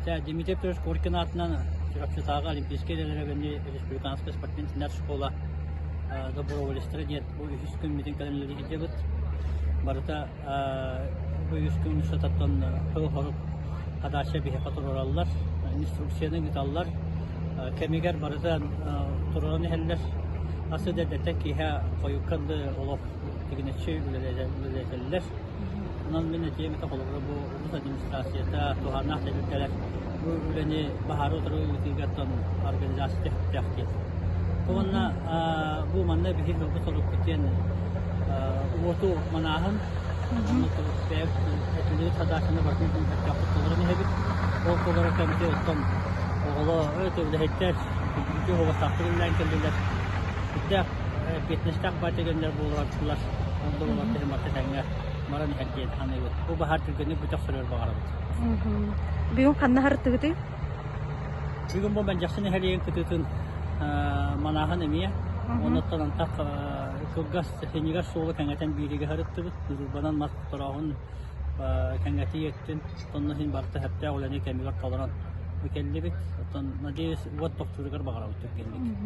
Чэ, Дмитрий Петрович Коркин аатынан Чурапчытааҕы Олимпийскай эрэллэрэ республиканскай спортивнай школа доброволецтара диэн бу үһүс күммүтүн кэлэн үлэлии сылдьабыт. Барыта бу үс күн устататтан сыл-хорук задача биһиэхэ туруораллар, инструкцияны ыыталлар. Кэмигэр барыта туруоран иһэллэр. Асы эрдэттэн киэһэ хойукка дылы олох тигинэччи үлэлэтэллэр. Онон мин этиэм этэ холобура бу улуус администрацията, туһааннаах тэрилтэлэр бу үлэни баһаары утары ыытыыгаттан организация тэхтээх диэн. Уонна бу манна биһиги ылбыт сорукпут диэн уоту манааһын, онно бэйэбит садаачаны барытын сөптөөхтүк толорон иһэбит. Ол толорор кэмитэ оттон оҕолор үлэһиттэр үтүө уобастаахтык үлэлээн кэллилэр. Сүрдээх эппиэтинэстээх баатыганнар буолаллар. Ол да буоллар киһи барыта тэҥҥэ баран иһэр диэн саныыбыт. Бу баһаар түргэнник бүтэх сөрүөр баҕарабыт. Бүгүн ханна сырыттыгытый? Бүгүн бу Мэлдьэхси нэһилиэгин кытыытын манааһын эмиэ. Оннуттан антах кылгас синигэр суолу кэҥэтэн бииригэ сырыттыбыт. Дружбанан мас торооһун кэҥэтии өттүн онно иһин барыта сөптөөх үлэни кэмигэр толорон кэллибит. Оттон надеюсь уот тохтууругар баҕарабыт түргэнник.